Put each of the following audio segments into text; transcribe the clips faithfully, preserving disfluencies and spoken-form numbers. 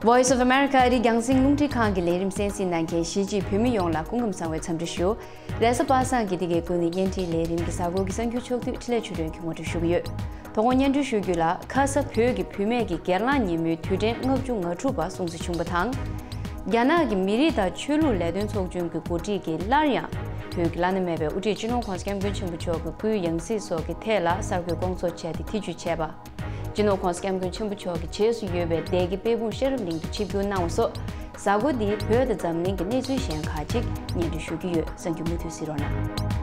Voice of America ཨ་རིའི་རྒྱང་སྲིང་རླུང་འཕྲིན་ཁང་གི་ལས་རིམ་གསན་གཟིགས་གནང་མཁན་གཞིས་བྱེས་བོད་མི་ཡོངས་ལ་སྐུ་ཁམས་བཟང་བའི་འཚམས་འདྲི་ཞུ། རེས་གཟའ་པ་སངས་ཀྱི་འདི་གའི་སྐུ་ནི་བརྙན་འཕྲིན་ལས་རིམ་གྱི་གཟའ་འཁོར་གྱི་གསར་འགྱུར་ཕྱོགས་བསྡུས་འཕྲིན་ལས་ཆོས་སྒྲོན་གྱིས་ངོ་སྤྲོད་ཞུ་གི་ཡོད། དོ་དགོང་སྙན་སྒྲོན་ཞུ་རྒྱུ་ལ། ཁ་ས་བོད་ཀྱི་བུད་མེད་ཀྱི་སྒེར་ལངས་ཉིན་མོའི་དུས་དྲན་ལྔ་བཅུ་ང་དྲུག་པ་སྲུང་བརྩི་བྱུང་བ་དང་། རྒྱ་ནག་གི་མི་རིགས་དང་ཆོས་ལུགས་ལས་དོན་ཚོགས་ཆུང་གི་འགོ་ཁྲིད་ཀྱིས་སླར་ཡང་བོད་ཀྱི་བླ་ན་མེད་པའི་དབུ་ཁྲིད་སྤྱི་ནོར་༸གོང་ས་༸སྐྱབས་མགོན་ཆེན་པོ་མཆོག་གི་སྐུའི་ཡང་སྲིད་སོགས་ཀྱི་ཐད་ལ་གསར་འགོད་སྐོང་ཚོགས་བྱས་ཏེ་ཐེ་བྱུས་བྱས་པ། སྤྱི་ནོར་༸གོང་ས་༸སྐྱབས་མགོན་ཆེན་པོ་མཆོག་གི་རྗེས་སུ་ཡོད་པའི་སྡེ་དགེ་དཔལ་སྤུངས་ཤེས་རབ་གླིང་དུ་ཆིབས་བསྒྱུར་གནང་བ་སོགས། གཟའ་འཁོར་འདིའི་བོད་དང་འཛམ་གླིང་གི་གནས་ཚུལ་གཞན་ཁག་ཅིག་སྙན་སྒྲོན་ཞུ་གི་ཡོད། གསར་འགྱུར་མུ་མཐུད་གཟིགས་རོགས་གནང་།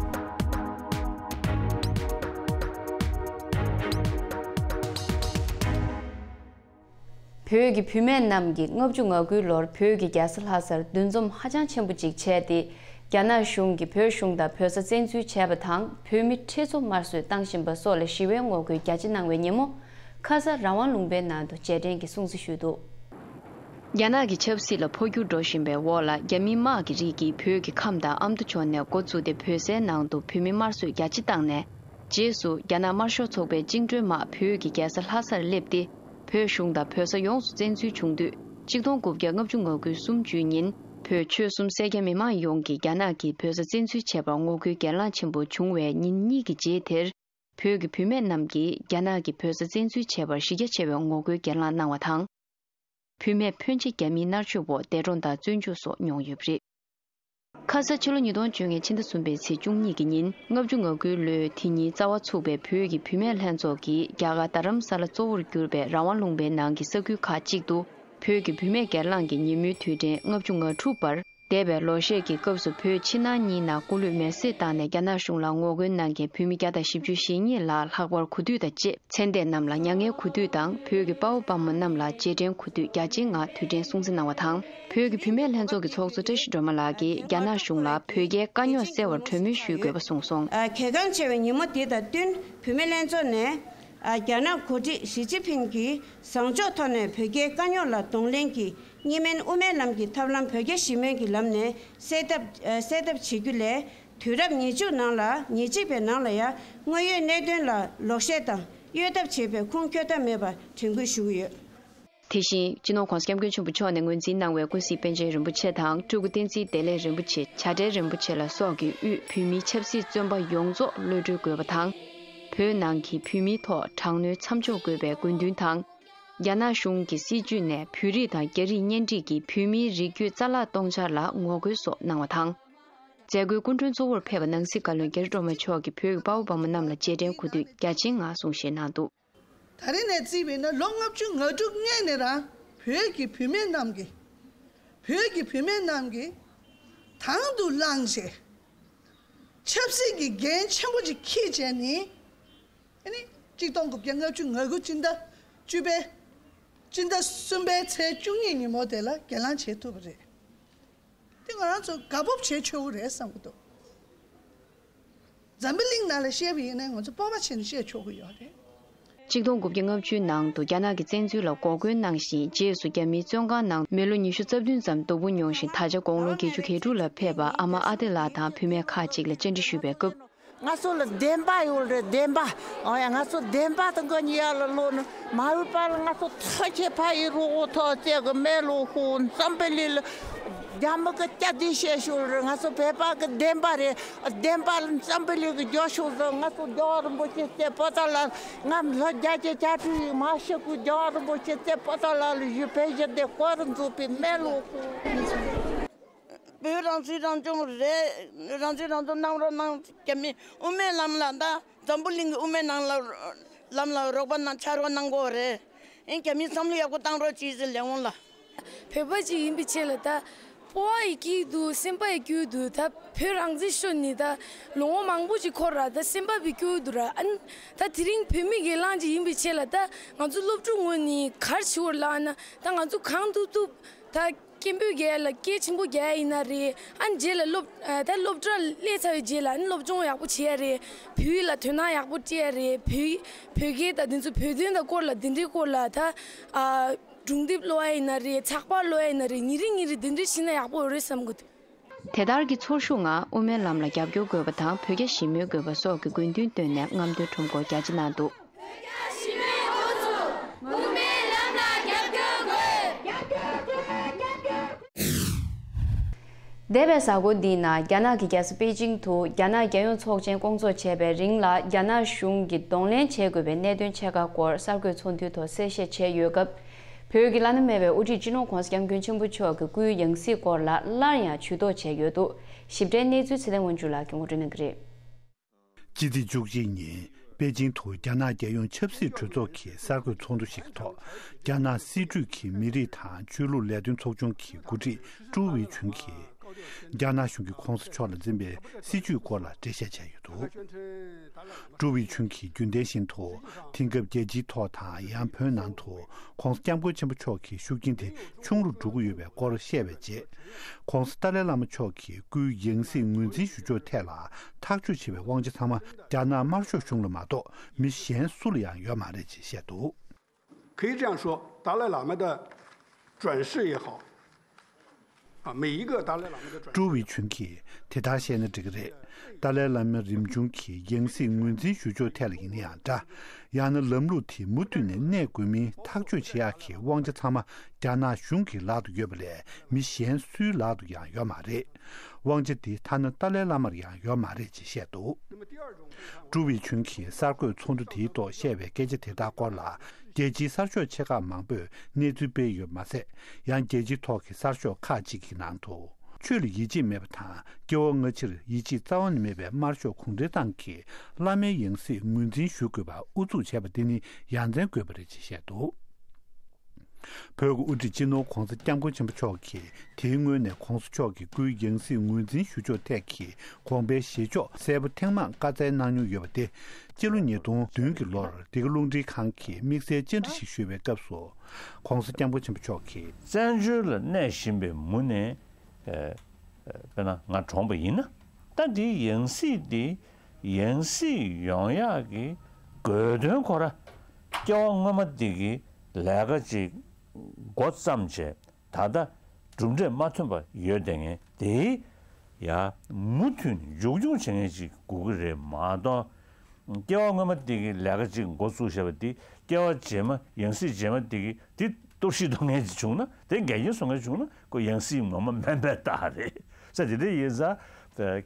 བོད་ཀྱི་བུད་མེད་རྣམས་ཀྱིས་ལྔ་བཅུ་ང་དགུའི་ལོར་བོད་ཀྱི་རྒྱལ་ས་ལྷ་སར་འདུ་འཛོམས་ཧ་ཅང་ཆེན་པོ་ཅིག་བྱས་ཏེ། རྒྱ་ནག་གཞུང་གིས་བོད་གཞུང་དང་བོད་ས་བཙན་འཛུལ་བྱས་པ་དང་། བོད་མི་ཁྲི་ཚོ་དམར་གསོད་བཏང་བཞིན་པ་སོགས་ལ་ཞི་བའི་ངོ་རྒོལ་རྒྱ་ཆེ་གནང་བའི་ཉིན་མོ། ཁ་ས་རང་དབང་ལུང་པའི་ནང་དུ་རྗེས་དྲན་གྱི་སྲུང་བརྩི་ཞུས་འདུག། རྒྱ་ནག་གི་ཆབ་སྲིད་ལ་འཕོ་འགྱུར་འགྲོ་བཞིན་པའི་འོག་ལ། རྒྱ་མིའི་དམག་གི་རིགས་ཀྱིས་བོད་ཀྱི་ཁམས་དང་ཨ་མདོ་ཕྱོགས་ནས་འགོ་བཙུགས་ཏེ། བོད་སའི་ནང་དུ་བོད་མི་དམར་གསོད་རྒྱ་ཆེ་བཏང་ནས། རྗེས་སུ་རྒྱ་ནག་དམར་ཤོག་ཚོགས་པའི་བཅིངས་འགྲོལ་དམག་བོད་ཀྱི་རྒྱལ་ས་ལྷ་སར་སླེབས་ཏེ། བོད་གཞུང་དང་བོད་ས་ཡོངས་སུ་བཙན་འཛུལ་བྱུང་དུས། ཆིག་སྟོང་དགུ་བརྒྱ་ལྔ་བཅུ་ང་དགུའི་གསུམ་བཅུའི་ཉིན། བོད་ཆོལ་གསུམ་སེར་སྐྱ་མི་མང་ཡོངས་ཀྱིས་རྒྱ་ནག་གིས་བོད་ས་བཙན་འཛུལ་བྱས་པར་ངོ་རྒོལ་གྱེན་ལངས་ཆེན་པོ་བྱུང་བའི་ཉིན་གཉིས་ཀྱི་རྗེས་དེར། བོད་ཀྱི་བུད་མེད་རྣམས་ཀྱིས་རྒྱ་ནག་གིས་བོད་ས་བཙན་འཛུལ་བྱས་པར་གཞི་རྒྱ་ཆེ་བའི་ངོ་རྒོལ་གྱེན་ལངས་གནང་བ་དང་། བུད་མེད་ཕོན་ཆེ་རྒྱ་མིའི་མནར་གཅོད་འོག་འདས་གྲོངས་དང་བཙོན་འཇུག་སོགས་མྱོང་ཡོད་པ་རེད། ཁ་ས་ཕྱི་ལོ་ཉིས་སྟོང་བཅོ་ལྔའི་ཕྱི་ཟླ་གསུམ་པའི་ཚེས་བཅུ་གཉིས་ཀྱི་ཉིན། ལྔ་བཅུ་ང་དགུའི་ལོའི་དེ་ཉིན་རྩ་བ་ཚུགས་པའི་བོད་ཀྱི་བུད་མེད་ལྷན་ཚོགས་ཀྱིས་རྒྱ་གར་རྡ་རམ་ས་ལ་གཙོ་བོར་གྱུར་པའི་རང་དབང་ལུང་པའི་ནང་གི་ས་ཁུལ་ཁག་ཅིག་ཏུ། བོད་ཀྱི་བུད་མེད་སྒེར་ལངས་ཀྱི་ཉིན་མོའི་དུས་དྲན་ལྔ་བཅུ་ང་དྲུག་པར། འདས་པའི་ལོ་ཤས་ཀྱི་སྐབས་སུ་བོད་ཕྱི་ནང་གཉིས་ནང་སྐུ་ལུས་མེར་སྲེག་བཏང་ནས་རྒྱ་ནག་གཞུང་ལ་ངོ་རྒོལ་གནང་མཁན་བོད་མི་བརྒྱ་དང་བཞི་བཅུ་ཞེ་གཉིས་ལ་ལྷག་པར་གོ་ཐོས་དང་བཅས། ཚེ་འདས་རྣམས་ལ་མྱ་ངན་གུས་འདུད་དང་། བོད་ཀྱི་དཔའ་བོ་དཔའ་མོ་རྣམས་ལ་རྗེས་དྲན་གུས་འདུད་རྒྱ་ཆེའི་ངང་དུས་དྲན་སྲུང་བརྩི་གནང་བ་དང་། བོད་ཀྱི་བུད་མེད་ལྷན་ཚོགས་ཀྱི་ཚོགས་གཙོ་བཀྲ་ཤིས་སྒྲོལ་མ་ལགས་ཀྱིས་རྒྱ་ནག་གཞུང་ལ་བོད་རྒྱའི་དཀའ་རྙོག་སེལ་བར་གྲོས་མོལ་ཞུ་དགོས་པ་གསུངས་སོང་། གལ་འགངས་ཆེ་བའི་ཉིན་མོ་འདི་དང་བསྟུན། བུད་མེད་ལྷན་ཚོགས་ནས། རྒྱ་ནག་འགོ་ཁྲིད་ཞི་ཅིན་ཕིང་གིས་བཟང་ཕྱོགས་ཐོག་ནས་བོད་རྒྱའི་དཀའ་རྙོག་ལ་གདོང་ལེན་གྱིས། གཉིས་སྨན་དབུ་མའི་ལམ་གྱི་ཐབས་ལམ་བོད་རྒྱ་ཞི་མོལ་གྱི་ལམ་ནས་སེལ་ཐབས། སེལ་ཐབས་བྱེད་རྒྱུ་ལས། དུས་རབས་ཉེར་གཅིག་ནང་ལ། ཉེར་གཅིག་པའི་ནང་ལ་ཡང་དངོས་ཡོད་གནད་དོན་ལ་ལོག་བཤད་དང་གཡོལ་ཐབས་བྱེད་པའི་ཁུངས་འཁྱོལ་ཐབས་མེད་པ་དྲན་སྐུལ་ཞུ་གི་ཡོད། དེ་བཞིན། སྤྱི་ནོར་༸གོང་ས་༸སྐྱབས་མགོན་ཆེན་པོ་མཆོག་ནས་ངོས་འཛིན་གནང་བའི་ཀུན་གཟིགས་པཎ་ཆེན་རིན་པོ་ཆེ་དང་། སྤྲུལ་སྐུ་བསྟན་འཛིན་བདེ་ལེགས་རིན་པོ་ཆེ། བྱ་བྲལ་རིན་པོ་ཆེ་ལ་སོགས་ཀྱི་དབུས་བོད་མིའི་ཆབ་སྲིད་བཙོན་པ་ཡོངས་རྫོགས་གློད་གྲོལ་དགོས་པ་དང་། བོད་ནང་གི་བོད་མིའི་ཐོག་དྲག་གནོན་མཚམས་འཇོག་དགོས་པའི་དགོས་འདུན་དང་། རྒྱ་ནག་གཞུང་གི་སྲིད་བྱུས་ནས་བོད་རིགས་དང་རྒྱ་རིགས་གཉེན་སྒྲིག་གིས་བོད་མིའི་རིགས་རྒྱུད་རྩ་བརླག་གཏོང་འཆར་ལ་ངོ་རྒོལ་སོགས་གནང་བ་དང་། མཛད་སྒོའི་སྐུ་མགྲོན་གཙོ་བོར་ཕེབས་པ་ནང་སྲིད་བཀའ་བློན་རྒྱ་རི་སྒྲོལ་མ་མཆོག་གིས་བོད་ཀྱི་དཔའ་བོ་དཔའ་མོ་རྣམས་ལ་རྗེས་དྲན་གུས་འདུད་རྒྱ་ཆེའི་ངང་གསུང་བཤད་གནང་འདུག། ད་རེས་ནས་བརྩིས་པས་ན་ལོ་ལྔ་བཅུ་ང་དྲུག་སྔོན་ནས་རང་བོད་ཀྱི་བུད་མེད་རྣམས་ཀྱིས། བོད་ཀྱི་བུད་མེད་རྣམས་ཀྱིས་དང་དུ་བླངས་བྱས། ཆབ་སྲིད་ཀྱི་འགན་ཆེན་པོ་ཅིག་འཁྱེར་བྱས་ནས། ཨ་ནི་གཅིག་སྟོང་དགུ་བརྒྱ་ལྔ་བཅུ་ང་དགུ་སྤྱི་ཟླ་བཅུ་པའི། སྤྱི་ཟླ་གསུམ་པའི་ཚེས་བཅུ་གཉིས་ཉིན་མོ་དེ་ལ་གྱེན་ལངས་བྱེད་ཐུབ་པ་རེད། དེ་ང་རང་ཚོ་དགའ་སྤོབས་བྱེད་ཆོག་གི་རེད་བསམ་གྱི་འདུག། འཛམ་བུ་གླིང་ནང་ལ་བཤད་པ་ཡིན་ན་ང་ཚོ་སྤོབས་པ་བྱས་ནས་བཤད་ཆོག་གི་ཡོད་རེད། གཅིག་སྟོང་དགུ་བརྒྱ་ལྔ་བཅུའི་ནང་དུ་རྒྱ་ནག་གི་བཙན་འཛུལ་ལ་འགོག་རྒོལ་གནང་ཞིང་། རྗེས་སུ་རྒྱ་མིའི་བཙོན་ཁང་ནང་མི་ལོ་ཉི་ཤུ་རྩ་བདུན་ཙམ་སྡུག་པོ་མྱོང་ཞིང་། ད་ཆ་དགུང་ལོ་བརྒྱད་ཅུ་གྱ་དྲུག་ལ་ཕེབས་པ་ཨ་མ་ཨ་ཏི་ལགས་དང་བུད་མེད་ཁག་ཅིག་ལ་བཅར་འདྲི་ཞུས་པའི་སྐབས། ང་ཚོ་ལ་བདེན་པ་ཡོད་རེད། བདེན་པ། ཨོ་ཡ། ང་ཚོ་བདེན་པ་དང་ག་ཉིད་ཡ་ལ་ལོ་ནི་མ་འོས་པ་ལ་ང་ཚོ་ཐག་ཆད་ཕ་ཡི་རོགས་འོ་ཐག་བཅད་གི་མེ་ལོ་ཧུ་འཛམ་བུ་གླིང་ལ་རྒྱ་མི་གི་སྐྱ་དེ་བཤད་ཤོད་རེད། ང་ཚོ་བོད་པ་གི་བདེན་པ་རེད། བདེན་པ་ལ་འཛམ་བུ་གླིང་གི་རྒྱ་ཤོག་ཟེར། ང་ཚོ་རྒྱལ་བ་རིན་པོ་ཆེ་རྩེ་པོ་ཏ་ལ་ང་ལྷ་རྒྱ་ཆེ་བྱ་ཁྲི་ཡིས་མ་ཤི་ཀུ་རྒྱལ་བ་རིན་པོ་ཆེ་རྩེ་པོ་ཏ་ལ་ལ་ཞུ་བོད་གཞི་བདེ་སྐོར་འཛུགས་པའི་མེ་ལོ་ཧུ། བོད་རང་སྲིད་རང་སྐྱོང་རེད། རང་སྲིད་རང་སྐྱོང་གནང་རོགས་གནང་། རྒྱ་མི་དབུ་མའི་ལམ་ལ་ད་འཛམ་བུ་གླིང་གི་དབུ་མའི་ནང་ལ་ལམ་ལ་རོགས་པ་གནང་། ཕྱག་རོགས་གནང་དགོས་རེད། ཨིན་རྒྱ་མིས་བསམ་བློ་ཡག་པོ་བཏང་རོགས་གྱིས་ཟེར་ལས་འོང་ལ། བོད་པ་ཅིག་ཡིན་པའི་ཆེད་ལ་ད་སྤོབས་པ་ཡི་སྐྱིད་འདུག། སེམས་པ་ཡི་སྐྱིད་འདུག། ད་བོད་རང་བཙན་ཤོར་ནི་ད་ལོ་ངོ་མང་པོ་ཅིག་འཁོར་ར། ད་སེམས་པ་བི་སྐྱིད་འདུག་ར། ཨན་ད་དེ་རིང་བོད་མི་སྒེར་ལངས་ཅིག་ཡིན་པའི་ཆེད་ལ་ད་ང་ཚོ་སློབ་ཕྲུག་ངོས་ནས་ག་རེ་བྱེད་དགོས་ལབ་ན། ད་ང་ཚོ་གང་ཐུབ་ཐུབ་ད། སྐད་འབོད་རྒྱག་ཡ་ལ་སྐད་ཆེན་པོ་རྒྱག་ཡ་ཡིན་ན་རེད། ཨ་ནི་རྗེས་ལ་སློབ་ཨ་ད་སློབ་གྲྭ་སླེབས་ཚར་བའི་རྗེས་ལ་ཨ་ནི་སློབ་སྦྱོང་ཡག་པོ་བྱེད་ཡ་རེད། བོད་ཡིག་ལ་དོ་སྣང་ཡག་པོ་སྤྲད་ཡ་རེད། བོད་བོད་སྐད་དང་དེ་ཚོ་བོད་དོན་དང་སྐོར་ལ་དེ་འདྲའི་སྐོར་ལ་ད་ཨ་སྒྲུང་དེབ་ཀློག་ཡ་ཡིན་ན་རེད། ཚགས་པར་ཀློག་ཡ་ཡིན་ན་རེད། ཉིན་རེ་ཉིན་རེ་དེ་འདྲའི་བྱེད་ན་ཡག་པོ་རེད་བསམ་གི་འདུག། དེ་ལྟར་གྱི་ཚོར་ཤུགས་ངང་དབུ་མའི་ལམ་ལ་རྒྱབ་སྐྱོར་དགོས་པ་དང་། བོད་རྒྱ་ཞི་མོལ་དགོས་པ་སོགས་ཀྱི་དགོས་འདུན་བཏོན་ནས་རྔམ་སྟོན་ཁྲོམ་སྐོར་རྒྱ་ཆེ་གནང་འདུག། བོད་རྒྱ་ཞི་མོལ་འགོ་ཚུགས། དབུ་མའི་ལམ་ལ་རྒྱབ་སྐྱོར་དགོས། རྒྱབ་སྐྱོར། འདས་པའི་གཟའ་འཁོར་འདིའི་ནང་རྒྱ་ནག་གི་རྒྱལ་ས་པེ་ཅིང་དུ་རྒྱ་ནག་རྒྱལ་ཡོངས་ཚོགས་ཆེན་སྐོང་ཚོགས་བྱས་པའི་རིང་ལ། རྒྱ་ནག་གཞུང་གིས་གདོང་ལེན་བྱེད་དགོས་པའི་གནད་དོན་ཆེ་ཁག་སྐོར་གསར་འགོད་ཚོགས་འདུའི་ཐོག་གསལ་བཤད་བྱས་ཡོད་སྐབས། བོད་ཀྱི་བླ་ན་མེད་པའི་དབུ་ཁྲིད་སྤྱི་ནོར་༧གོང་ས་༧སྐྱབས་མགོན་ཆེན་པོ་མཆོག་གི་སྐུའི་ཡང་སྲིད་སྐོར་ལ་སླར་ཡང་ཇུས་གཏོགས་བྱས་ཡོད་འདུག་ཞིབ་ཕྲའི་གནས་ཚུལ་ཚེ་བརྟན་དབང་ཕྱུག་ལགས་ཀྱིས་ངོ་སྤྲོད་གནང་གི་རེད། ཕྱི་ཚེས་བཅུ་གཅིག་ཉིན་པེ་ཅིང་དུ་རྒྱ་ནག་རྒྱལ་ཡོངས་ཆབ་སྲིད་གྲོས་ཚོགས་ཀྱི་གསར་འགོད་ཚོགས་འདུ་ཞིག་གི་ཐོག་རྒྱ་ནག་སྲིད་གྲོས་ཀྱི་མི་རིགས་དང་ཆོས་ལུགས་ལས་དོན་ཚོགས་ཆུང་གི་འགོ་ཁྲིད་ཀྲུའུ་ཝེ་ཆུན་གྱིས། རྒྱ་ནག་གཞུང་གིས་༧གོང་ས་མཆོག་ལ་འཛིན་པའི་སྲིད་བྱུས་སྐོར་ལ་འགྲེལ་བཤད་བྱས་ཡོད་འདུག་ཀྲུའུ་ཝེ་ཆུན་གྱིས་རྒྱུན་ལྡན་བཞིན་དུ་དེང་སྐབས་རྒྱལ་སྤྱིའི་ཐོག་དང་ཡང་བོད་ནང་དུ་༧གོང་ས་༧སྐྱབས་མགོན་ཆེན་པོ་མཆོག་གི་ཤུགས་རྐྱེན་དེ་ཆུང་རུ་འགྲོ་གི་ཡོད་པའི་སྐོར་བཤད་པའི་རྗེས། ༧གོང་ས་ཏཱ་ལའི་བླ་མ་མཆོག་གི་སྐུའི་ཡང་སྲིད་ངོས་འཛིན་ཞུ་ཕྱོགས་ཐད་ལ་ཐག་གཅོད་བྱེད་པའི་དབང་ཆ་ཚང་མ་རྒྱ་ནག་དམར་ཤོག་གཞུང་ལ་མ་གཏོགས་མི་གཞན་སུ་ལ་ཡང་ཡོད་མ་རེད་ཅེས་བཤད་འདུག 可以这样说，达赖喇嘛的转世也好，啊，每一个达赖喇嘛的转世。 ཀྲུའུ་ཝེ་ཆུན་གྱིས་དེ་ལྟར་བཤད་ན་འགྲིག་གི་རེད། ཏཱ་ལའི་བླ་མ་རིམ་བྱུང་གི་ཡང་སྲིད་ངོས་འཛིན་ཞུ་ཕྱོགས་ཐད་ལ་ཡིན་ན་ཡང་འདྲ། ཡང་ན་ལམ་ལུགས་དེ་མུ་མཐུད་ནས་གནས་དགོས་མིན་ཐག་གཅོད་བྱེད་ཡག་གི་དབང་ཆ་ཚང་མ་རྒྱ་ནག་གཞུང་གི་ལག་ཏུ་ཡོད་པ་ལས་མི་གཞན་སུའི་ལག་ཏུ་ཡང་ཡོད་མ་རེད། དབང་ཆ་དེ་ཐ་ན་ཏཱ་ལའི་བླ་མར་ཡང་ཡོད་མ་རེད་ཅེས་བཤད་འདུག་ཀྲུའུ་ཝེ་ཆུན་གྱིས་གསར་འགོད་ཚོགས་འདུ་དེའི་ཐོག་བཤད་པའི་སྐད་ཆ་དེ་དག་སྐོར་ལ་རྒྱལ་སྤྱིའི་གསར་ཤོག་ཆེ་ཁག་མང་པོས་གནས་ཚུལ་སྤེལ་ཡོད་མ་ཟད། ཡང་རྒྱལ་སྤྱིའི་ཐོག་གི་གསར་ཤོག་ཁག་ཅིག་གི་ནང་དུ། ཆོས་ལ་ཡིད་ཆེས་མེད་པ་དང་། སྐྱེ་བོ་སྔ་ཕྱིར་ཡིད་ཆེས་རྩ་བ་ནས་མེད་པའི་དམར་ཤོག་གུང་ཁྲན་ཏང་གིས་བླ་མའི་ཡང་སྲིད་ངོས་འཛིན་ཞུ་དགོས་པར་ཨུ་ཚུགས་བྱས་པ་འདི་ནི་ཡ་མཚན་དགོས་པ་རེད་ཅེས་བཤད་འདུག་བོད་ཀྱི་དབུ་ཁྲིད་སྤྱི་ནོར་༧གོང་ས་༧སྐྱབས་མགོན་ཆེན་པོ་མཆོག་གིས་དེའི་སྔོན་ནས་༧གོང་ས་མཆོག་གི་སྐུའི་ཡང་སྲིད་ངོས་འཛིན་ཞུ་ཕྱོགས་ཐད་ཀྱི་དགོངས་པའི་བཞེས་ཕྱོགས་གསལ་པོ་ཐེངས་མང་བཀའ་སྩལ་གནང་མྱོང་ཡོད་པ་སྟེ། སྤྱི་ལོ་ཉིས་སྟོང་བདུན་གྱི་ལོར་འདི་ག་རླུང་འཕྲིན་ཁང་གིས་དམིགས་བསལ་བཅར་འདྲི་ཞིག་ཞུས་པའི་སྐབས་སུ། ༧གོང་ས་༧སྐྱབས་མགོན་ཆེན་པོ་མཆོག་གིས། བཙན་བྱོལ་ལ་གནས་བཞིན་པའི་མུ་ནས། དཔེར་ན་ང་གྲོངས་པ་ཡིན་ན། ད་འདིའི་ཡང་སྲིད་འདི་ཡང་སྲིད་ཡོང་ཡག་གི་དགོས་དོན་ཁོ་ར་སྐྱེ་བ་སྔོན་མ་འདི་གི་ལས་ཀ་ཅིག་འགོ་བརྩམས་བྱས། ད་ལྟ་གྲུབ་འབྲས་མ་ཐོན་པ་ཡོད་བསྡད་མཁན་དེ་ཡ་མུ་མཐུད་ནས་མཇུག་སྐྱོང་བྱེད་མཁན་ཅིག་དགོས་ཀྱི་རེད་མ་གཏོགས། སྐྱེ་བ་སྔོན་མ་དེ་གི་ལས་ཀ་ཅིག་འགོ་བཙུགས་བཞག་པ་དེ་སྐྱེ་བ་རྗེས་མ་ཡང་སྲིད་རྗེས་མ་དེ་གི་དེ་གཏོར་བཤིག་གཏོང་མཁན་ཅིག་བྱུང་ན། དེ་འགལ་རྐྱེན་བཟོ་མཁན་བྱུང་ན་ཁོ་ཡང་སྲིད་ངོ་མ་མིན་པའི་རྟགས་རེད་ཟེར། དེ་འདྲ་ཡིན་ཙང་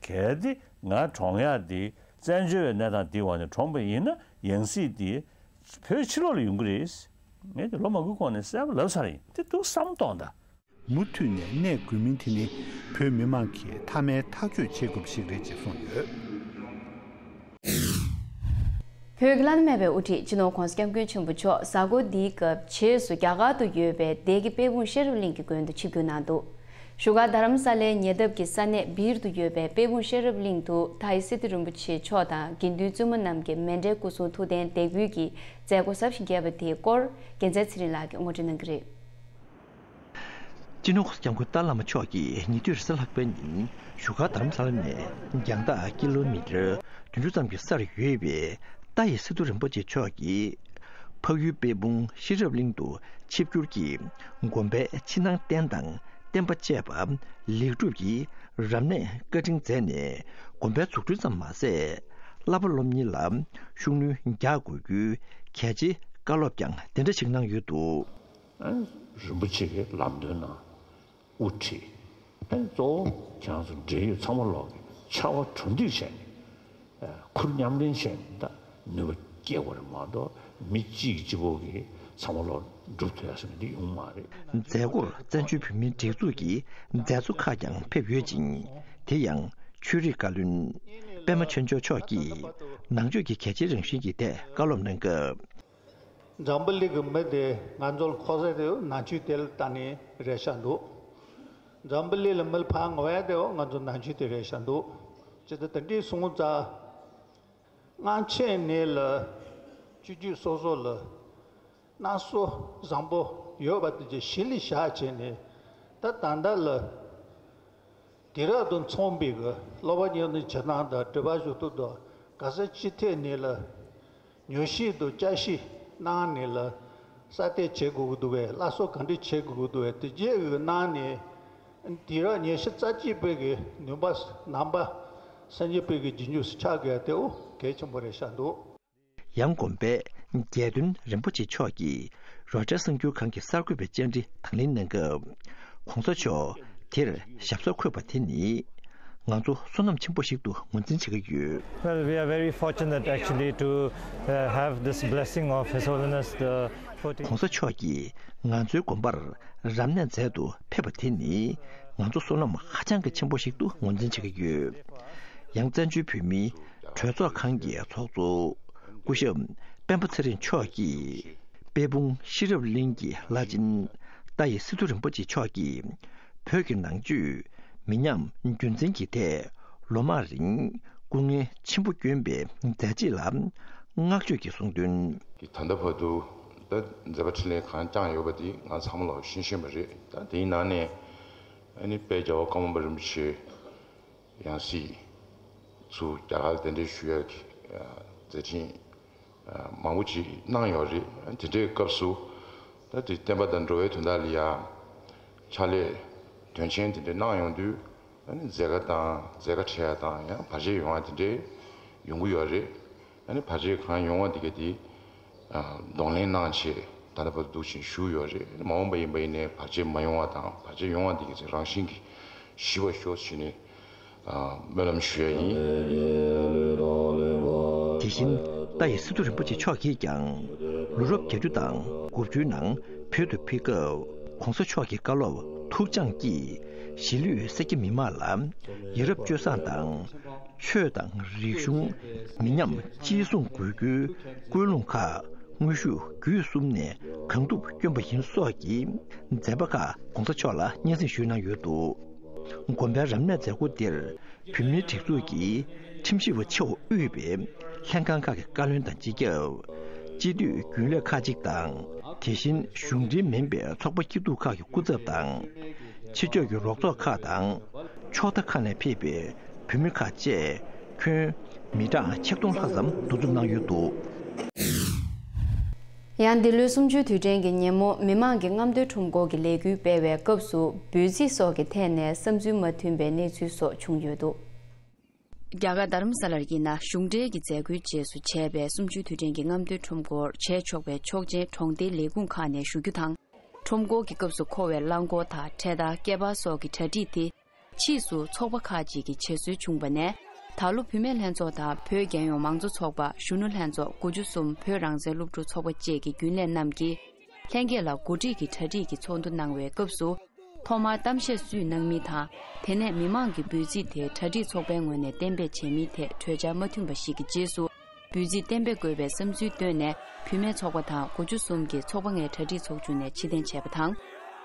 གལ་ཏེ་ང་གྲོངས་ཡག་དེ་བཙན་བྱོལ་བའི་གནས་སྟངས་དེའི་འོག་ནས་གྲོངས་པ་ཡིན་ན་ཡང་སྲིད་དེ་བོད་ཕྱི་ལོགས་ལ་ཡོང་གི་རེད། ངས་དེ་ལོ་མང་པོའི་གོང་ནས་གསལ་པོ་ལབ་ཚར་ཡིན། དེ་འདུག་བསམ་གཏོང་དང་། མུ་མཐུད་ནས་གནས་དགོས་མིན་དེ་ནི་བོད་མི་མང་གིས་མཐའ་མའི་ཐག་གཅོད་བྱེད་དགོས་པ་ཞིག་རེད་ཅེས་གསུངས་ཡོད། བོད་ཀྱི་བླ་ན་མེད་པའི་དབུ་ཁྲིད་སྤྱི་ནོར་༧གོང་ས་༧སྐྱབས་མགོན་ཆེན་པོ་མཆོག་གཟའ་འཁོར་འདིའི་སྐབས་རྗེས་སུ་རྒྱ་གར་དུ་ཡོད་པའི་སྡེ་དགེ་དཔལ་སྤུངས་ཤེས་རབ་གླིང་གི་དགོན་དུ་ཆིབས་བསྒྱུར་གནང་འདུག་བཞུགས་སྒར་རྡ་རམ་ས་ལའི་ཉེ་འདབས་ཀྱི་ས་གནས་སྦིར་དུ་ཡོད་པའི་དཔལ་སྤུངས་ཤེས་རབ་གླིང་དུ་མཐའ་ཡས་སི་ཏུ་རིན་པོ་ཆེ་མཆོག་དང་དགེ་འདུན་བཙུན་མ་རྣམས་ཀྱི་མཎྜལ་སྐུ་གསུང་ཐུགས་རྟེན་འདེགས་འབུལ་གྱི་མཛད་སྒོ་གཟབ་ཞིང་རྒྱས་པ་དེའི་སྐོར་རྒྱལ་མཚན་ཚེ་རིང་ལགས་ཀྱིས་ངོ་སྤྲོད་གནང་གི་རེད། སྤྱི་ནོར་༧གོང་ས་༧སྐྱབས་མགོན་ཏཱ་ལའི་བླ་མ་མཆོག་གིས་ཉེ་དུས་རེས་གཟའ་ལྷག་པའི་ཉིན་བཞུགས་སྒར་རྡ་རམ་ས་ལ་ནས་རྒྱང་ཐག་ཀི་ལོ་མི་ཊར་བདུན་ཅུ་ཙམ་གྱི་སར་ཡོད་པའི་མཐའ་ཡས་སི་ཏུ་རིན་པོ་ཆེ་མཆོག་གི་འཕགས་ཡུལ་དཔལ་སྤུངས་ཤེས་རབ་གླིང་དུ་ཆིབས་བསྒྱུར་གྱིས་དགོན་པའི་ཕྱི་ནང་རྟེན་དང་བརྟེན་པ་བཅས་པ་ལེགས་གྲུབ་ཀྱིས་རབ་གནས་བཀའ་དྲིན་མཛད་ནས། དགོན་པའི་འཛུགས་སྐྲུན་ཙམ་མ་ཟད། བསླབ་པ་སློབ་གཉེར་ལ་ཤུགས་སྣོན་རྒྱག་དགོས་རྒྱུའི་གལ་ཆེའི་བཀའ་སློབ་ཀྱང་དེ་འདྲ་ཞིག་གནང་ཡོད་འདུག། རིན་པོ་ཆེ་གི་ལམ་སྟོན་ནང་དབུ་ཁྲིད། ཨེ་གཙོ་བོ་ཁྱེད་རང་ཚོ་འབྲེལ་ཡོད་ཚང་མ་ལོག་གི་ཕྱར་བ་གྲུ་འདེགས་བྱས་ནས་ཁུར་མཉམ་ལེན་བྱས་ནས་ད་ནུས་པ་སྐྱེ་དགོས་རེད་མ་གཏོགས་མི་གཅིག་གིས་གཅིག་པོ་གིས་ཚང་མ་ལོག་སྒྲུབ་ཐུབ་ཡ་ཟེར་ནས་འདི་ཡོང་མ་རེད། མཛད་སྒོར་བཙན་བྱོལ་བོད་མིའི་སྒྲིག་འཛུགས་ཀྱི་མཛད་གཙོ་ཁག་ཀྱང་ཕེབས་ཡོད་ཅིང་། དེ་ཡང་ཆོས་རིག་བཀའ་བློན་པད་མ་ཆོས་འབྱོར་མཆོག་གིས་ནང་ཆོས་ཀྱི་གལ་ཆེའི་རང་བཞིན་གྱི་ཐད་བཀའ་སློབ་གནང་སྐབས། འཛམ་བུ་གླིང་གི་མི་དེ་ང་ཚོ་ལ་མཁོ་ས་དེ་ནང་ཆོས་དེ་ལ་ལྟ་ནས་རེད་ཤག་འདུག། འཛམ་བུ་གླིང་ལ་མི་ལ་ཕན་ཡོང་ཡ་དེ་ང་ཚོ་ནང་ཆོས་དེ་རེད་ཤག་འདུག། ཇི་ལྟར་དེ་འདྲའི་སོང་ཙང་སྔ་ཕྱི་ནས་ལ་སྤྱི་སྤྱོད་སོ་སོ་ལ་སྣ་ཚོགས་བཟང་པོ་ཡོད་པ་དེ་གཞི་ལ་བཞག་བྱས་ནས་ད་ད་ལྟ་ལ། དུས་རབས་དང་མཚུངས་པའི་གི་སློབ་པ་གཉེར་ནི་བྱེད་སྟངས་དང་སྒྲུབ་པ་ཞུ་སྟངས་དང་ག་ས་ཅི་ཐད་ནས་ལ་ཉོ་ཤེས་དང་བཅའ་ཤེས་གནང་ནས་ལ་གསར་གཏོད་བྱེད་དགོས་ཀྱི་འདུག་བས། སླར་གསོ་ག་འདྲ་བྱེད་དགོས་ཀྱི་འདུག་བས། དེ་རྗེས་གི་གནང་ནས་དུས་རབས་ཉི་ཤུ་རྩ་གཅིག་པའི་གི་ནུས་པ་ནང་པ་སངས་རྒྱས་པའི་གི་རྗེས་འཇུག་སུ་ཆགས་དགོས་དེ་འོ་གལ་ཆེན་པོ་རེད་ཤག་འདུག། ཡང་དགོན་པའི་རྒྱལ་དོན་རིན་པོ་ཆེ་མཆོག་གིས་རོའི་ཊར་གསར་འགྱུར་ཁང་གི་གསར་འགོད་པའི་བཅར་འདྲི་དང་ལེན་གནང་སྐབས། ༸གོང་ས་མཆོག་ དེར་ཞབས་སོར་འཁོད་པ་དེ་ནི་ང་ཚོ་བསོད་ནམས་ཆེན་པོ་ཞིག་ཏུ་ངོས་འཛིན་བྱེད་ཀྱི་ཡོད། Well, we are very fortunate actually to uh, have this blessing of His Holiness the fourteenth. གོང་ས་མཆོག་གིས་ང་ཚོའི་དགོན་པར་རབ་གནས་མཛད་དུ་ཕེབས་པ་དེ་ནི་ང་ཚོ་བསོད་ནམས་ཧ་ཅང་གི་ཆེན་པོ་ཞིག་ཏུ་ངོས་འཛིན་བྱེད་ཀྱི་ཡོད། ཡང་བཙན་བྱོལ་བོད་མིའི་གྲོས་ཚོགས་ཁང་གི་ཚོགས་གཙོ་སྐུ་ཞབས་སྤེན་པ་ཚེ་རིང་མཆོག་གིས་དཔལ་སྤུངས་ཤེས་རབ་གླིང་གི་བླ་ཆེན་ཏཱ་ཡེ་སི་ཏུ་རིན་པོ་ཆེ་མཆོག་གིས་བོད་ཀྱི་ནང་ཆོས་མི་ཉམས་རྒྱུན་འཛིན་གྱི་ཐད་ལོ་མང་རིང་སྐུ་ངལ་ཆེན་པོ་བསྐྱོན་པའི་མཛད་རྗེས་ལ་བསྔགས་བརྗོད་ཀྱིས་གསུངས་དོན། ད་ལྟ་བར་དུ་ད་མཛད་པ་འཕྲིན་ལས་གང་བསྐྱངས་ཡོད་པ་དེ་ང་ཚང་མ་ལ་ཤེས་ཤེས་པ་རེད། ད་དེའི་ནང་ནས་ཨ་ནི་དཔལ་རྒྱལ་བ་ཀརྨ་པ་རིན་པོ་ཆེ་ཡང་སྲིད་ཚུར་རྒྱ་གར་གདན་འདྲེན་ཞུ་ཡག་གི་མཛད་འཕྲིན་མང་པོ་ཅིག་གནང་ཡོད་རེད། དེ་འདྲའི་སྐབས་སུ་ད་དེ་བསྟན་པ་དང་འགྲོ་བའི་དོན་དག་ལ་ཡང་ཕྱག་ལས་དོན་ཆེན་དེ་འདྲ་གནང་ཡོང་དུས་ཨ་ནི་མཛད་དཀའ་དང་མཛད་དཀའ་འཕྲད་ཡ་དང་ཡང་བར་ཆད་ཡོང་བ་དེ་འདྲའི་ཡོང་གི་ཡོད་རེད། ཨ་ནི་བར་ཆད་གང་ཡོང་བ་དེ་ག་དེ་གདོང་ལེན་གནང་ཆེད་ད་ལྟ་བར་དུ་འདུག་ཅིང་བཞུགས་ཡོད་རེད། མ་འོངས་པ་ཡིན་པ་ཡིན་ནའི་བར་ཆད་མ་ཡོང་བ་དང་བར་ཆད་ཡོང་བ་དེ་ག་ཚེ་རང་བཞིན་གྱིས་ཞི་བར་ཤོག་ཅེས་ནས་སྨོན་ལམ་ཞུ་ཡ་ཡིན། དེ་བཞིན་ཏཱ་ཡེ་སི་ཏུ་རིན་པོ་ཆེ་མཆོག་གིས་ཀྱང་ལོ་རབས་བརྒྱད་ཅུ་དང་དགུ་བཅུའི་ནང་བོད་དུ་ཕེབས་སྐབས་གོང་ས་མཆོག་གི་བཀའ་སློབ་ཐུགས་སྦྱངས་ཀྱིས་གཞིས་ལུས་སེར་སྐྱ་མི་མང་ལ་ཡ་རབས་སྤྱོད་བཟང་དང་ཆོས་དང་རིག་གཞུང་མི་ཉམས་གཅེས་སྲུང་དགོས་རྒྱུའི་ཀུན་སློང་ཁག་དངོས་ཤུགས་བརྒྱུད་གསུམ་ནས་གང་ཐུབ་བསྐྱོན་པ་ཡིན་སོགས་ཀྱི་མཛད་པ་ཁག་གོང་ས་མཆོག་ལ་སྙན་སེང་ཞུས་གནང་ཡོད་འདུག་དགོན་པའི་རབ་གནས་མཛད་སྒོ་འདིར་བོད་མིའི་སྒྲིག་འཛུགས་ཀྱི་ཁྲིམས་ཞིབ་པ་ཆེན་པོ་དབུས་པའི་ལྷན་ཁང་ཁག་གི་བཀའ་བློན་དང་སྤྱི་ཁྱབ། སྤྱི་འཐུས་རྒྱུན་ལས་ཁག་ཅིག་དང་། དེ་བཞིན་གཞུང་འབྲེལ་མིན་པའི་ཚོགས་པ་སྐྱིད་སྡུག་ཁག་གི་སྐུ་ཚབ་དང་། ཕྱི་ཕྱོགས་ཀྱི་རོགས་ཚོགས་ཁག་དང་། ཕྱོགས་མཐའ་ཁག་ནས་ཕེབས་པའི་བོད་མི་ཁག་བཅས་ཁྱོན་མི་གྲངས་ཆིག་སྟོང་ལྷག་ཙམ་འདུ་འཛོམས་གནང་ཡོད་འདུག་ཡང་འདི་ལོའི་གསུམ་བཅུའི་དུས་དྲན་གྱི་ཉིན་མོ་མི་མང་གི་རྔམ་སྟོན་ཁྲོམ་སྐོར་གྱི་ལས་འགུལ་སྤེལ་བའི་སྐབས་སུ་འབོད་ཚིག་སོགས་ཀྱི་ཐད་ནས་བསམ་ཚུལ་མ་མཐུན་པའི་གནས་ཚུལ་སོགས་བྱུང་ཡོད་འདུག་རྒྱ་གར་རྡ་རམ་ས་ལར་ཡིན་ན་གཞུང་འབྲེལ་གྱི་མཛད་སྒོའི་རྗེས་སུ་བྱས་པའི་གསུམ་བཅུའི་དུས་དྲན་གྱི་རྔམ་སྟོན་ཁྲོམ་སྐོར་བྱས་ཆོག་པའི་ཆོག་མཆན་གྲོང་སྡེའི་ལས་ཁུངས་ཁག་ནས་ཞུ་རྒྱུ་དང་། ཁྲོམ་སྐོར་གྱི་སྐབས་སུ་མཁོ་བའི་རླངས་འཁོར་དང་འཕྲེད་དར་སྐེད་པར་སོགས་ཀྱི་གྲ་སྒྲིག་དེ་ཕྱིས་སུ་ཚོགས་པ་ཁག་ཅིག་གིས་བྱེད་སྲོལ་བྱུང་བ་ནས་ད་ལོ་བུད་མེད་ལྷན་ཚོགས་དང་བོད་རྒྱལ་ཡོངས་མང་གཙོ་ཚོགས་པ། གཞོན་ནུ་ལྷན་ཚོགས། དགུ་བཅུ་གསུམ་བོད་རང་བཙན་སློབ་ཕྲུག་ཚོགས་པ་བཅས་ཀྱི་རྒྱུན་ལས་རྣམས་ཀྱིས་ལྷན་རྒྱས་ལ་གོ་སྒྲིག་གིས་གྲ་སྒྲིག་གི་ཚོགས་འདུ་གནང་བའི་སྐབས་སུ། ཐོག་མར་གཏམ་བཤད་སུས་གནང་མིན་དང་། དེ་ནས་མི་མང་གི་འབོད་ཚིག་དེ་གྲ་སྒྲིག་ཚོགས་པའི་ངོས་ནས་གཏན་འབེབས་བྱས་མིན་ཐད་གྲོས་འཆར་མ་མཐུན་པ་ཞིག་གི་རྗེས་སུ། འབོད་ཚིག་གཏན་འབེབས་དགོས་པའི་བསམ་ཚུལ་བཏོན་ནས་བུད་མེད་ཚོགས་པ་དང་དགུ་བཅུ་གསུམ་གྱི་ཚོགས་པ་ལྔའི་གྲ་སྒྲིག་ཚོགས་ཆུང་ནས་ཕྱིར་འཐེན་བྱས་པ་དང་།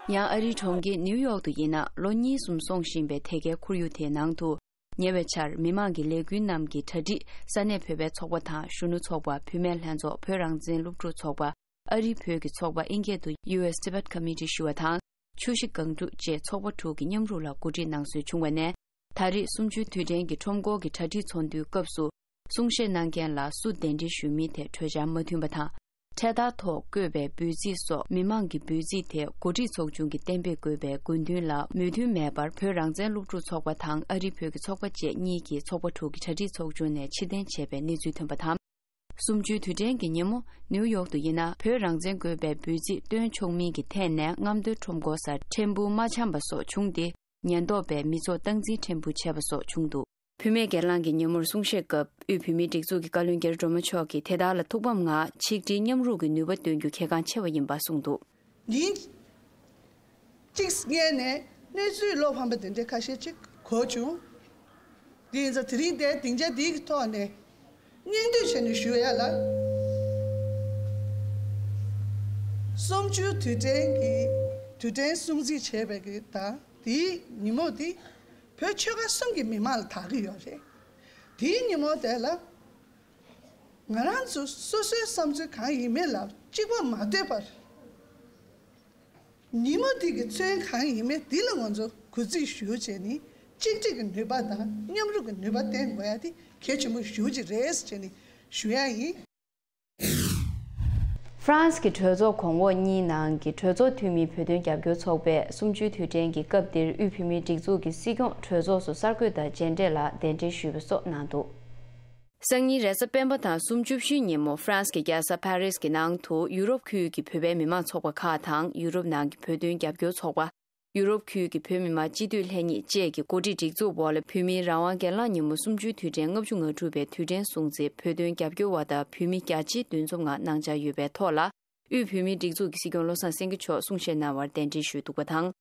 ཡང་ཨ་རིའི་གྲོང་ཁྱེར་ནིའུ་ཡོག་ཏུ་ཡིན་ན་ལོ་གཉིས་གསུམ་སོང་བཞིན་པའི་དེ་གའི་ཁོར་ཡུག་དེའི་ནང་དུ། ཉེ་བའི་ཆར་མི་མང་གི་ལས་འགུལ་རྣམས་ཀྱི་གྲ་སྒྲིག་ས་གནས་བོད་པའི་ཚོགས་པ་དང་གཞོན་ནུ་ཚོགས་པ། བུད་མེད་ལྷན་ཚོགས། བོད་རང་བཙན་སློབ་ཕྲུག་ཚོགས་པ། ཨ་རིའི་བོད་ཀྱི་ཚོགས་པ། ཨིན་སྐད་དུ་ཡུ་ཨེས་ཊི་བེཊ་ཀོ་མི་ཊི་ཞུ་བ་དང་། ཆུ་བཞི་སྒང་དྲུག་བཅས་ཚོགས་པ་དྲུག་གི་མཉམ་རུབ་ལ་གོ་སྒྲིག་གནང་སྲོལ་བྱུང་བ་ནས། ད་རེས་གསུམ་བཅུའི་དུས་དྲན་གྱི་ཁྲོམ་སྐོར་གྱི་གྲ་སྒྲིག་ཚོགས་འདུའི་སྐབས་སུ། གསུང་བཤད་གནང་མཁན་ལ་སུ་གདན་འདྲེན་ཞུས་མིན་ཐད་གྲོས་འཆར་མ་མཐུན་པ་དང་། འཕྲེད་དར་ཐོག་བཀོད་པའི་འབོད་ཚིག་སོགས་མི་མང་གི་འབོད་ཚིག་དེ་གོ་སྒྲིག་ཚོགས་ཆུང་གིས་གཏན་འབེབས་དགོས་པའི་དགོས་འདུན་ལ་མོས་མཐུན་མེད་པར་བོད་རང་བཙན་སློབ་ཕྲུག་ཚོགས་པ་དང་ཨ་རིའི་བོད་ཀྱི་ཚོགས་པ་བཅས་གཉིས་ཀྱིས་ཚོགས་པ་དྲུག་གི་གྲ་སྒྲིག་ཚོགས་ཆུང་ནས་ཕྱིར་འཐེན་བྱས་པའི་གནས་ཚུལ་ཐོན་པ་དང་། གསུམ་བཅུའི་དུས་དྲན་གྱི་ཉིན་མོ་ནིའུ་ཡོག་ཏུ་ཡིན་ན་བོད་རང་བཙན་དགོས་པའི་འབོད་ཚིག་བཏོན་ཆོག་མིན་གྱི་ཐད་ནས་རྔམ་སྟོན་ཁྲོམ་སྐོར་སར་ཕྲན་བུ་མ་འཆམ་པ་སོགས་བྱུང་སྟེ། ཉེན་རྟོག་པས་མི་ཚོགས་སྟངས་འཛིན་ཕྲན་བུ་བྱས་པ་སོགས་བྱུང་འདུག་བུད་མེད་སྒེར་ལངས་ཀྱི་ཉིན་མོར་གསུང་བཤད་སྐབས་དབུས་བོད་མིའི་སྒྲིག་འཛུགས་ཀྱི་བཀའ་བློན་རྒྱ་རི་སྒྲོལ་མ་མཆོག་གིས་དེ་དག་ལ་ཐུགས་ཕམ་ངང་ཆིག་སྒྲིལ་མཉམ་རུབ་ཀྱི་ནུས་པ་འདོན་རྒྱུ་གལ་འགངས་ཆེ་བ་ཡིན་པ་གསུངས་འདུག་ཉིན་གཅིག་སྔོན་ནས་གནས་ཚུལ་བློ་ཕམ་པ་དེ་འདྲའི་ཁ་ཤས་ཅིག་གོ་བྱུང་། དེ་ཡིན་ཙང་དེ་རིང་དེ་སྡིངས་ཆ་འདིའི་ཐོག་ནས་སྙིང་བསྡུས་བྱས་ནས་ཞུ་ཡ་ལ། གསུམ་བཅུའི་དུས་དྲན་གྱི་དུས་དྲན་སྲུང་བརྩི་བྱས་པའི་གི་དང་དེའི་ཉིན་མོ་དེ་བོད་ཆོལ་ཁ་གསུམ་གྱི་མི་མང་ལ་དག་གི་ཡོད་རེད། དེའི་ཉིན་མོ་དེ་ལ་ང་རང་ཚོ་སོ་སོའི་བསམ་ཚུལ་གང་ཡིན་མིན་ལ་གཅིག་པ་མ་ལྟོས་པར། ཉིན་མོ་འདི་གི་ཚོན་གང་ཡིན་མིན་འདི་ལ་ང་ཚོ་གུས་བརྩི་ཞུ་བྱས་ནས་གཅིག་སྒྲིལ་གྱི་ནུས་པ་དང་མཉམ་རུབ་ཀྱི་ནུས་པ་བསྟན་དགོས་ཡ་དེ་གལ་ཆེན་པོ་ཞེ་པོ་ཅིག་རེད་ཟེར་བྱས་ནས་ཞུ་ཡ་ཡིན། ཧྥ་རན་སི་གི་གྲོས་ཚོགས་གོང་འོག་གཉིས་ནང་གི་གྲོས་ཚོགས་འཐུས་མིའི་བོད་དོན་རྒྱབ་སྐྱོར་ཚོགས་པས་གསུམ་བཅུའི་དུས་དྲན་གྱི་སྐབས་འདིར་དབུས་བོད་མིའི་སྒྲིག་འཛུགས་ཀྱི་སྲིད་སྐྱོང་གྲོས་ཚོགས་སུ་གསར་འགོད་དང་མཇལ་འཕྲད་ལ་གདན་འདྲེན་ཞུས་པ་སོགས་གནང་འདུག་སང་ཉིན་རེས་གཟའ་སྤེན་པ་དང་གསུམ་བཅུ་བཞི་ཉིན་མོ་ཧྥ་རན་སི་གི་རྒྱལ་ས་ཕ་རིས་ཀྱི་ནང་དུ་ཡུ་རོབ་ཁུལ་གྱི་བོད་པའི་མི་མང་ཚོགས་པ་ཁག་དང་ཡུ་རོབ་ནང་གི་བོད་དོན་རྒྱབ་སྐྱོར་ཚོགས་པ། ཡུ་རོབ་ཁུལ་གྱི་བོད་མི་མང་སྤྱི་འཐུས་ལྷན་ཉིད་བཅས་ཀྱི་འགོ་ཁྲིད་སྒྲིག་འཛུགས་འོག་ལ་བོད་མིའི་རང་དབང་སྒེར་ལངས་ཉིན་མོ་གསུམ་བཅུའི་དུས་དྲན་ལྔ་བཅུ་ང་དྲུག་པའི་དུས་དྲན་སྲུང་བརྩིར་བོད་དོན་རྒྱབ་སྐྱོར་བ་དང་བོད་མི་བརྒྱ་ཆའི་བདུན་འཛོམས་ངང་གནང་འཆར་ཡོད་པའི་ཐོག་ལ། དབུས་བོད་མིའི་སྒྲིག་འཛུགས་ཀྱི་སྲིད་སྐྱོང་བློ་བཟང་སེང་གེ་མཆོག་གསུང་བཤད་གནང་བར་གདན་འདྲེན་ཞུས་འདུག་པ་དང་།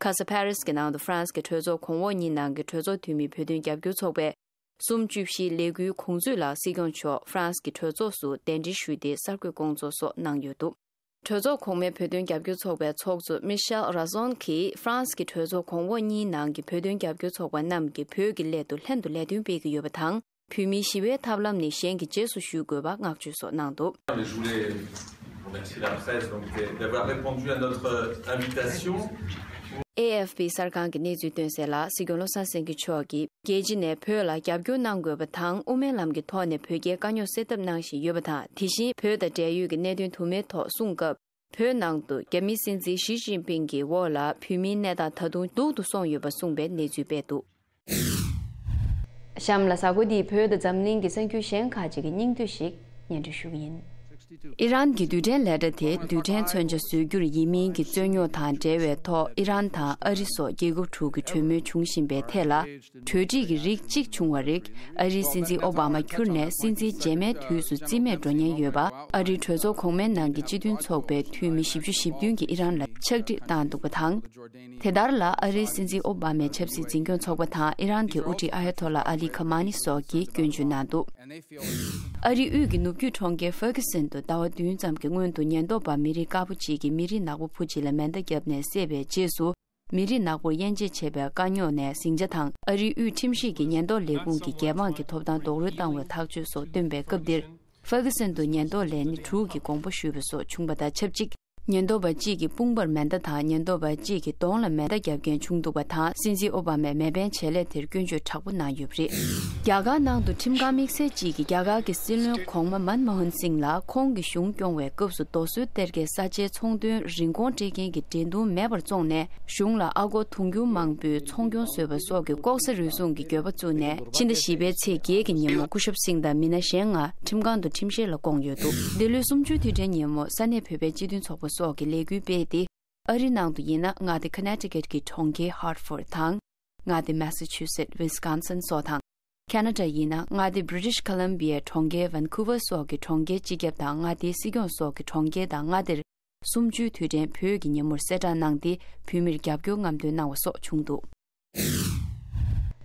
ཁ་ས་ཕ་རིས་ཀྱི་ནང་དུ་ཧྥ་རན་སི་གི་གྲོས་ཚོགས་གོང་འོག་གཉིས་ནང་གི་གྲོས་ཚོགས་འཐུས་མི་བོད་དོན་རྒྱབ་སྐྱོར་ཚོགས་པས་གསུམ་བཅུ་བཞི་ལས་འགུལ་གོང་ཚུད་ལ་སྲིད་སྐྱོང་མཆོག་ཧྥ་རན་སི་གི་གྲོས་ཚོགས་སུ་གདན་འདྲེན་ཞུས་ཏེ་གསར་འགོད་སྐོང་ཚོགས་སོགས་གནང་ཡོད་འདུག་གྲོས་ཚོགས་གོང་མའི་བོད་དོན་རྒྱབ་སྐྱོར་ཚོགས་པའི་ཚོགས་གཙོ་མི་ཤེལ་ར་ཟོན་གྱིས་ཧྥ་རན་སི་གི་གྲོས་ཚོགས་གོང་འོག་གཉིས་ནང་གི་བོད་དོན་རྒྱབ་སྐྱོར་ཚོགས་པ་རྣམས་ཀྱིས་བོད་ཀྱི་སླད་དུ་ལྷན་དུ་ལས་དོན་སྤེལ་གྱི་ཡོད་པ་དང་། བོད་མིའི་ཞི་བའི་ཐབས་ལམ་ནི་གཞན་གྱི་རྗེས་སུ་ཞུ་དགོས་པ་བསྔགས་བརྗོད་སོགས་གནང་འདུག Mais je voulais remercier la presse donc, de- d'avoir répondu à notre invitation. ཨེ་ཨེཕ་པི་གསར་ཁང་གི་གནས་ཚུལ་བཏོན་གསལ་ལ། སྲིད་སྐྱོང་བློ་བཟང་སེང་གེ་མཆོག་གིས་རྒྱལ་སྤྱི་ནས་བོད་ལ་རྒྱབ་སྐྱོར་གནང་དགོས་པ་དང་། དབུ་མའི་ལམ་གྱི་ཐོག་ནས་བོད་རྒྱའི་དཀའ་རྙོག་སེལ་ཐབས་གནང་བཞིན་ཡོད་པ་དང་། དེ་བཞིན་བོད་དང་འབྲེལ་ཡོད་ཀྱི་གནད་དོན་དུ་མའི་ཐོག་གསུང་སྐབས། བོད་ནང་དུ་རྒྱ་མིའི་སྲིད་འཛིན་ཞི་ཅིན་ཕིང་གི་འོག་ལ་བོད་མིའི་གནས་སྟངས་ད་དུང་སྡུག་ཏུ་སོང་ཡོད་པ་གསུངས་པའི་གནས་ཚུལ་སྤེལ་འདུག་གཤམ་ལ་གཟའ་འཁོར་འདིའི་བོད་དང་འཛམ་གླིང་གི་གསར་འགྱུར་གཞན་ཁག་ཅིག་གི་སྙིང་བསྡུས་ཤིག་སྙན་སྒྲོན་ཞུ་གི་ཡིན། ཨི་རན་གྱི་རྡུལ་ཕྲན་ལས་གྲྭ་དེ་རྡུལ་ཕྲན་མཚོན་ཆ་བཟོ་རྒྱུར་ཡིན་མིན་གྱི་རྩོད་རྙོག་དང་འབྲེལ་བའི་ཐོག་ཨི་རན་དང་ཨ་རི་སོགས་རྒྱལ་ཁབ་དྲུག་གི་གྲོས་མོལ་བྱུང་བཞིན་པའི་ཐད་ལ། གྲོས་འགྲིག་གི་རིགས་གཅིག་བྱུང་བ་རེད། ཨ་རིའི་སྲིད་འཛིན་ཨོ་བྷ་མ་ཁྱུར་ནས་སྲིད་འཛིན་རྗེས་མའི་དུས་སུ་རྩིས་མེད་འགྲོ་ཉེན་ཡོད་པ། ཨ་རིའི་གྲོས་ཚོགས་གོང་མའི་ནང་གི་སྤྱི་མཐུན་ཚོགས་པའི་འཐུས་མི་བཞི་བཅུ་ཞེ་བདུན་གྱིས་ཨི་རན་ལ་ཕྱག་བྲིས་བཏང་འདུག་པ་དང་། དེ་ལྟར་ལ་ཨ་རིའི་སྲིད་འཛིན་ཨོ་བྷ་མའི་ཆབ་སྲིད་འཛིན་སྐྱོང་ཚོགས་པ་དང་ཨི་རན་གྱི་དབུ་ཁྲིད་ཨ་ཡ་ཐོ་ལ་ཨ་ལི་ཁ་མ་ནི་སོགས་ཀྱིས་སྐྱོན་བརྗོད་གནང་འདུག་ཨ་རིའི་དབུས་ཀྱི་ནུབ་རྒྱུད་གྲོང་ཁྱེར་ཧྥར་གྷི་སན་དུ་ཟླ་བ་བདུན་ཙམ་གྱི་སྔོན་དུ་ཉེན་རྟོག་པ་མི་རིགས་དཀར་པོ་གཅིག་གིས་མི་རིགས་ནག་པོ་བུ་གཅིག་ལ་མེ་མདའ་བརྒྱབ་ནས་བསད་པའི་རྗེས་སུ། མི་རིགས་ནག་པོར་དབྱེ་འབྱེད་བྱེད་པའི་དཀའ་རྙོག་ནས་ཟིང་ཆ་དང་། ཨ་རིའི་དབུས་ཁྲིམས་ཞིབ་ཀྱི་ཉེན་རྟོག་ལས་ཁུངས་ཀྱིས་རྒྱལ་འབངས་ཀྱི་ཐོབ་ཐང་རྡོག་རོལ་བཏང་བའི་ཐག་གཅོད་སོགས་བཏོན་པའི་སྐབས་འདིར། ཧྥར་གྷི་སན་དུ་ཉེན་རྟོག་ལས་སྣེ་དྲུག་གིས་དགོངས་པ་ཞུས་པ་སོགས་བྱུང་བ་དང་ཆབས་ཅིག་ཉེན་རྟོག་པ་གཅིག་གིས་དཔུང་པར་མེ་མདའ་དང་ཉེན་རྟོག་པ་གཅིག་གིས་གདོང་ལ་མེ་མདའ་བརྒྱབ་མཁན་བྱུང་འདུག་པ་དང་། སྲིད་འཛིན་ཨོ་བྷ་མས་མེ་འཕེན་བྱེད་ལས་དེར་སྐྱོན་བརྗོད་དྲག་པོ་གནང་ཡོད་པ་རེད། རྒྱ་གར་ནང་དུ་ཁྲིམས་ཁང་དམིགས་བསལ་གཅིག་གིས་རྒྱ་གར་གྱི་སྲིད་བློན་གོང་མ་མན་མོ་ཧན་སིང་ལ་ཁོང་གི་གཞུང་སྐྱོང་བའི་སྐབས་སུ་རྡོ་སོལ་གཏེར་ཁའི་ས་ཆའི་ཚོང་དོན་རིན་གོང་སྤྲད་མཁན་གྱི་འབྲེལ་ཐུང་མེད་པར་བཙོངས་ནས། གཞུང་ལ་ཨ་སྒོར་དུང་ཕྱུར་མང་པོའི་ཚོང་སྐྱོན་བཟོས་པ་སོགས་ཀྱི་ལྐོག་ཟ་རུལ་སུངས་ཀྱི་འགྱོད་པ་བཙུགས་ནས། ཕྱི་ཟླ་བཞི་པའི་ཚེས་བརྒྱད་ཀྱི་ཉིན་མོ་སྐུ་ཞབས་སིང་དང་མི་སྣ་གཞན་ལྔ་ཁྲིམས་ཁང་དུ་ཁྲིམས་བཤེར་ལ་བསྐོངས་ཡོད་འདུག་འདི་ལོའི་གསུམ་བཅུའི་དུས་དྲན་ཉིན་མོ་ས་གནས་བོད་པའི་སྤྱི་མཐུན་ཚོགས་པ་སོགས་ཀྱིས་ལས་འགུལ་སྤེལ་ཏེ། ཨ་རི་ནང་དུ་ཡིན་ན་མངའ་སྡེ་ཁ་ན་ཊི་ཀེཊ་ཀྱི་གྲོང་ཁྱེར་ཧར་ཕོར་དང་། མངའ་སྡེ་མེ་ས་ཆུ་སེཊ་ཝི་སི་ཀོན་སིན་སོགས་དང་། ཁ་ན་ཌ་ཡིན་ན་མངའ་སྡེ་བྷི་རི་ཊིཤ་ཁོ་ལམ་བྷི་ཡའི་གྲོང་ཁྱེར་ཝན་ཁུ་ཝར་སོགས་ཀྱི་གྲོང་ཁྱེར་སྤྱི་ཁྱབ་དང་མངའ་སྡེའི་སྲིད་སྐྱོང་སོགས་ཀྱི་གྲོང་ཁྱེར་དང་མངའ་སྡེར། གསུམ་བཅུའི་དུས་དྲན་བོད་ཀྱི་ཉིན་མོར་གསལ་བསྒྲགས་གནང་སྟེ། བོད་མིར་རྒྱབ་སྐྱོར་རྔམ་སྟོན་གནང་བ་སོགས་བྱུང་འདུག་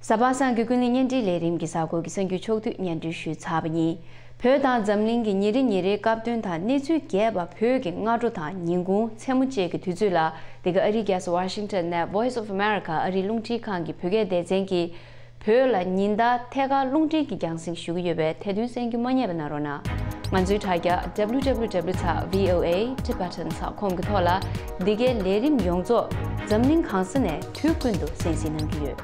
གཟའ་པ་སངས་ཀྱི་ཀུན་གླེང་བརྙན་འཕྲིན་ལས་རིམ་གྱི་གཟའ་འཁོར་གྱི་གསར་འགྱུར་ཕྱོགས་བསྡུས་སྙན་སྒྲོན་ཞུས་ཚར་བ་ཡིན། བོད་དང་འཛམ་གླིང་གི་ཉིན་རེ་ཉིན་རེའི་སྐབས་དོན་དང་གནས་ཚུལ་རྒྱས་པ། བོད་ཀྱི་སྔ་དྲོ་དང་ཉིན་གུང་། མཚན་མོ་བཅས་ཀྱི་དུས་ཚོད་ལ། འདི་ག་ཨ་རིའི་རྒྱལ་ས་ཝ་ཤིང་ཊོན་ནས་Voice of America ཨ་རིའི་རླུང་འཕྲིན་ཁང་གི་བོད་སྐད་སྡེ་ཚན་གྱིས། བོད་ལ་ཉིན་ལྟར་ཐད་ཀར་རླུང་འཕྲིན་གྱི་རྒྱང་སྲིང་ཞུ་གི་ཡོད་པས། ཐད་འདོན་གསན་རྒྱུ་མ་བསྙེལ་བ་གནང་རོགས་གནང་། ང་ཚོའི་དྲ་རྒྱ་www.voatibetan.com གི་ཐོག་ལ་འདི་གའི་ལས་རིམ་ཡོངས་རྫོགས་འཛམ་གླིང་གང་ས་ནས་དུས་ཀུན་ཏུ་གསན་གཟིགས་གནང་རྒྱུ་ཡོད།